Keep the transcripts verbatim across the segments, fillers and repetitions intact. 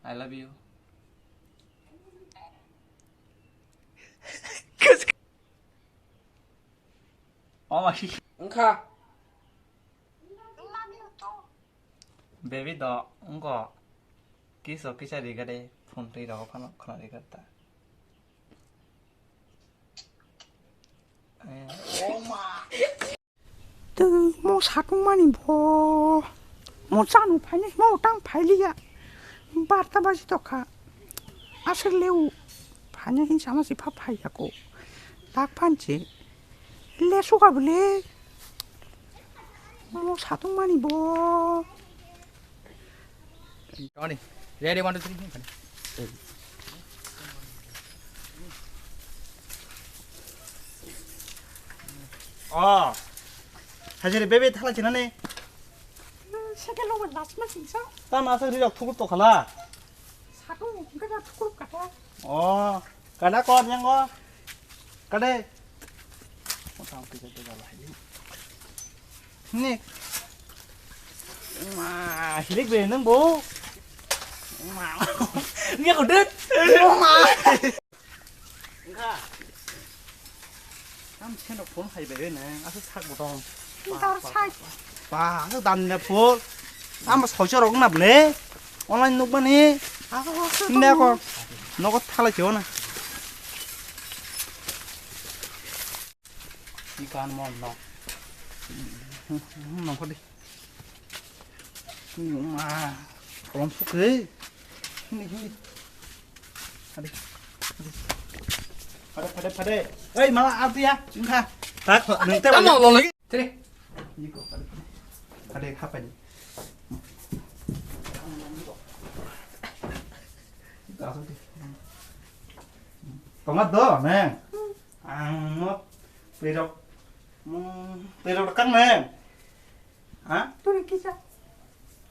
I love you. Oma hi. Wngkha. Baby do, wngko. Kiso kisa rigade, phone twi rogo phano khna rigadta. Eh. Twi mo satung mani bo. Mo chanu phainai, mo tang phailiya. Barta baji tokha. Aswk leu. Phainai hin sama si pha phaiya ko. Tak phanchi. Le suka bole. Mo satung mani bo. Tony, ready, one, two, three. Oh, hajere bebe thala chinane. Second lo last ma singsa. Ta masa ri rok thukup to khala. Satung, kata thukup kata. Oh, kada kor yang ko. Kade. Mo tang pisa de gala hai. Ni. Ma, hilik be nang bo. Ma. Nge ko det. Ma. Nga. Tam seno phone hai be ne. Asa sak botong. Tar sai. Ba, asa dan ne phone. Ama soicha rok na ble. Online nuk mani. Asa Ne ko. Nogo thala cheo na. Ikan mo no. Nongkho di. Ma, kolom sukhe. Hini, hini. Hadi. Hadi, hadi, hadi. Oi, mala arti ya, engkha. Tak, nengte. Tamo lo lagi. Tiri. Iko, hadi. Hadi, hapa ni. Tonga do, neng. Ang mo, pirok. Mo, pirok kang, neng. Ha? Turi kisa.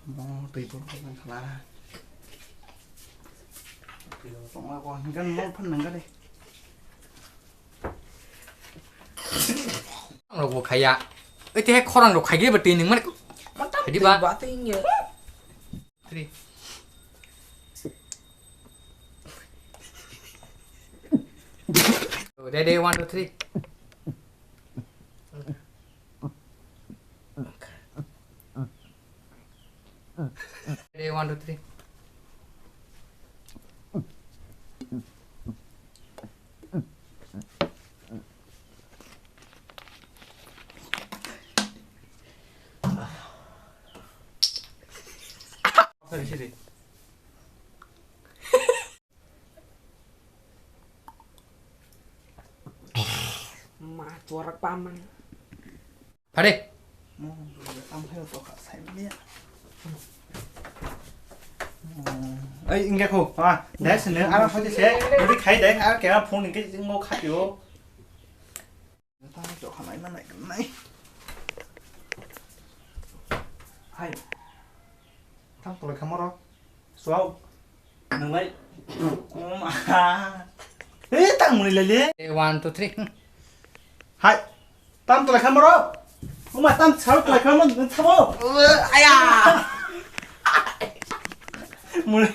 Mo twi bol bol khala. Twi bol bol ko hingkan mo phan nang kade. Ang rok bo khaya. Oi te khorang rok khaigre ba twi nang mane. Mata Hadi twi ba? Ba twi nge. Three. Ready, one, two, three. Ready, one, two, three. Sorry, sorry. Ma, chuarak paman. Phade. Ai, ingge ko, ah, dai sene, ara hoje se, udi khai dai, ara kera phone ingge ingo khatio. Ta jo khanai manai nai. Hai. Tam tolai khamoro. Suau. Nang lai. Om ah. Eh, tang muni lai le. Eh, one, two, three. Hmm. Hai. Tam tolai khamoro. Uma tam sal tolai khamoro nang thabo. Aya. Muni.